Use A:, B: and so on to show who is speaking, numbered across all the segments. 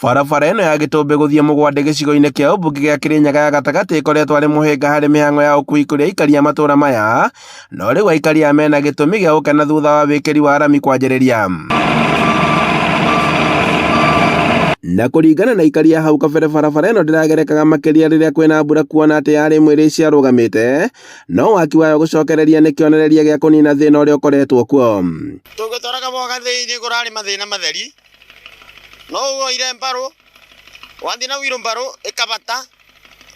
A: Barabara ĩno ya Gĩtũmbĩ gũthiĩ Mũgwandĩ gĩcigo-inĩ kĩa ũmbunge gĩa Kĩrĩnyaga ya gatagatĩ ĩkoretwo arĩ mũhĩnga harĩ mĩhang'o ya ũkui kũrĩ aikari a matũra maya, no rĩu aikari aya mena gĩtũmi gĩa gũkena thutha wa wĩkĩri wa rami kwanjĩrĩria. Na kũringana na aikari a hau kabere barabara ĩno ndĩragerekaga makĩria rĩrĩa kwĩna mbura kuona atĩ yarĩ ĩmwe iria ciarũgamĩte, no waki wayo gũcokereria nĩ kĩonereria gĩa kũnina thĩna ũrĩa ũkoretwo kuo.
B: Tũgĩtwaraga mboga thĩinĩ kũrarĩ mathĩna matheri no woire mbarũ wathiĩ na wheel mbarũ ĩkabata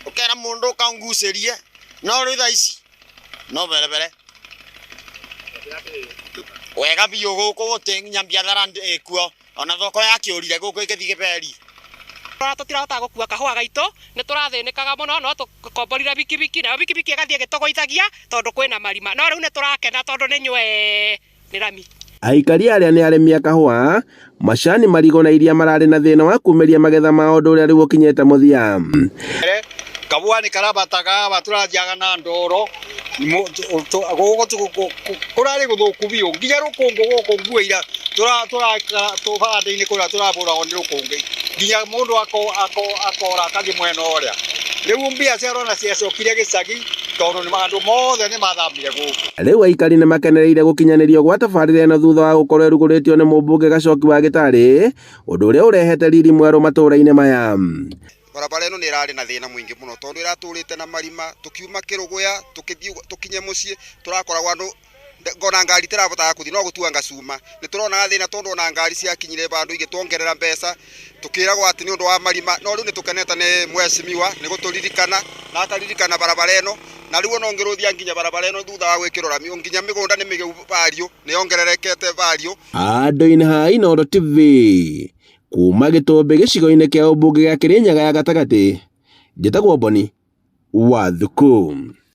B: ũkera mũndũ ũkangucĩrie no rĩu thaa ici no berebere wega biũ gũkũ gũtĩ nginya biathara ĩkuo ona thoko yakĩũrire gũkũ ĩgĩthiĩ gĩberi.
C: Tũtirahotaga gũkua kahũa gaitũ nĩ tũrathĩnĩkaga mũno no tũkomborire bikibiki nayo bikibiki ĩgathiĩ ĩgĩtũgũithagia tondũ kwĩna marima no rĩu nĩ tũrakena tondũ nĩ nywee nĩ rami.
A: Aikari arĩa nĩ arĩmi a kahũa, macani, marigũ na iria mararĩ na thĩna wa kumĩria magetha mao ũndũ ũrĩa rĩu ũkinyĩte mũthia.
D: Kahũa nĩ karabataga aba tũrathiaga na ndoro gũkũ kũrarĩ gũthũku biũ nginya rũkũngũ gũkũ nguo iria tũbanda-inĩ kũrĩa tũrabũragwo nĩ rũkũngũ nginya mũndũ akora akathiĩ mwena ũrĩa. Rĩu mbiacara ona ciacokire gĩcagi tondũ andũ mothe nĩ mathamire gũkũ.
A: Rĩu aikari nĩ makenereire gũkinyanĩrio gwa tabarĩra ĩno thutha wa gũkorwo ĩrugũrĩtio nĩ mũmbunge Gacoki wa Gĩtarĩ, ũndũ ũrĩa ũrehete riri mwerũ matũũra-inĩ maya.
E: Barabara ĩno nĩ ĩrarĩ na thĩna mũingĩ mũno tondũ ĩratũrĩte na marima, tũkiuma Kĩrũgũya tũkĩthiĩ tũkinye mũciĩ tũrakoragwo andũ ona ngari itirabotaga kũthiĩ no gũtuanga cuma. Nĩ tũronaga thĩna tondũ ona ngari ciakinyire bandũ igĩtuongerera mbeca, tũkĩragwo atĩ nĩ ũndũ wa marima, no rĩu nĩ tũkenete nĩ mheshimiwa nĩ gũtũririkana na akaririkana barabara ĩno, na rĩu ona ũngĩrũthia nginya barabara ĩno thutha wa gwĩkĩrwo rami nginya mĩgũnda nĩ mĩgĩu value, nĩ yongererekete value.
A: Andũ-inĩ ha Inooro TV, kuma Gĩtũmbĩ gĩcigo-inĩ kĩa ũmbunge gĩa Kĩrĩnyaga ya gatagatĩ, njĩtagwo Boni wa Thuku.